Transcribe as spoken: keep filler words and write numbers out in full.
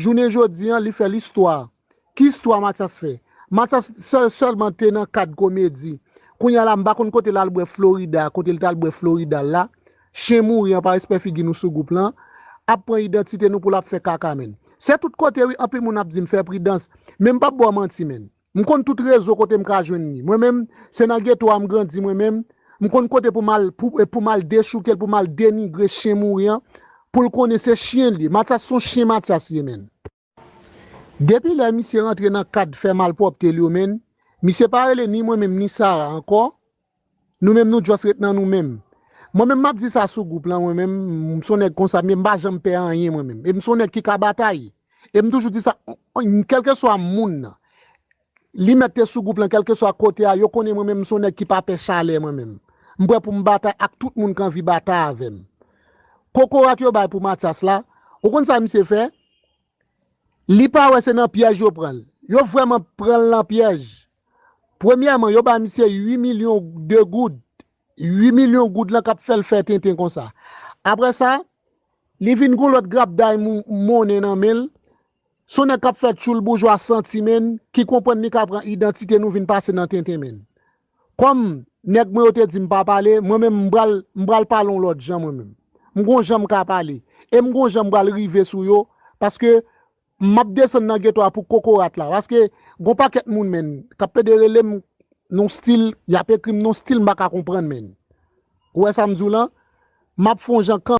Jounen jodi an, li fè listwa. Ki istwa Matyas fè? Matyas sèl, sèlman te nan kad komedi. Kounye a la, m pa konn kote l al bwè Florida, kote l t al bwè Florida la. Chen mouri an pa respè figi nou sou gwoup lan. Ap pran idantite nou pou l ap fè kaka, menn. Se tout kote, wi, anpil moun ap di m fè pridans. Men m p ap ba w manti, menn. M konn tout rezo kote m ka jwenn li. Mwen menm, se nan geto a m grandi, mwen menm. M konn kote pou m al, pou, pou m al dechouke l, pou m al denigre chen mouri an, pou l konnen se chen l ye. Matyas se yon chen Matyas ye, menn. Depi lè misye rantre nan kad fè malpwòpte l yo, menn, misye pa rele ni mwen menm, ni Sara ankò. Nou menm, nou just ret nan nou menm. Mwen menm, m ap di sa sou gwoup lan, mwen menm, m se yon nèg konsa, men m pa janm pè anyen, mwen menm. E m se yon nèg ki ka batay. E m toujou di sa, kèlkeswa moun nan, li mèt te sou gwoup lan, kèlkeswa kote a, yo konnen mwen menm, m se yon nèg ki pa pè chalè, mwen menm. M prè pou m batay ak tout moun ki anvi batay avè m. Kokorat yo bay pou Matyas la, ou konn sa misye fè? Li pa wè se nan pyèj yo pran l. Yo vrèman pran l nan pyèj. Premyèman, yo ba misye uit milyon de goud. Uit milyon goud lan k ap fè l fè tenten konsa. Apre sa, li vin gon lòt grapday mou- monnen nan men l. Se yon nèg k ap fè tchoul boujwa santi, menn, ki konprann li ka pran idantite nou vin pase nan tenten, menn. Kòm nèg mwen yo te di m pa pale, mwen menm m pral, m pral pale yon lòt jan mwen menm. M gon jan m ka pale. E m gon jan m pral rive sou yo, paske m ap desann nan geto a pou kokorat la. Paske gon pakèt moun, menn, k ap pede rele m nan stil, y ap ekri m nan stil m pa ka konprann, menn. Ou wè sa m di w lan? M ap fè yon jan kanmenm.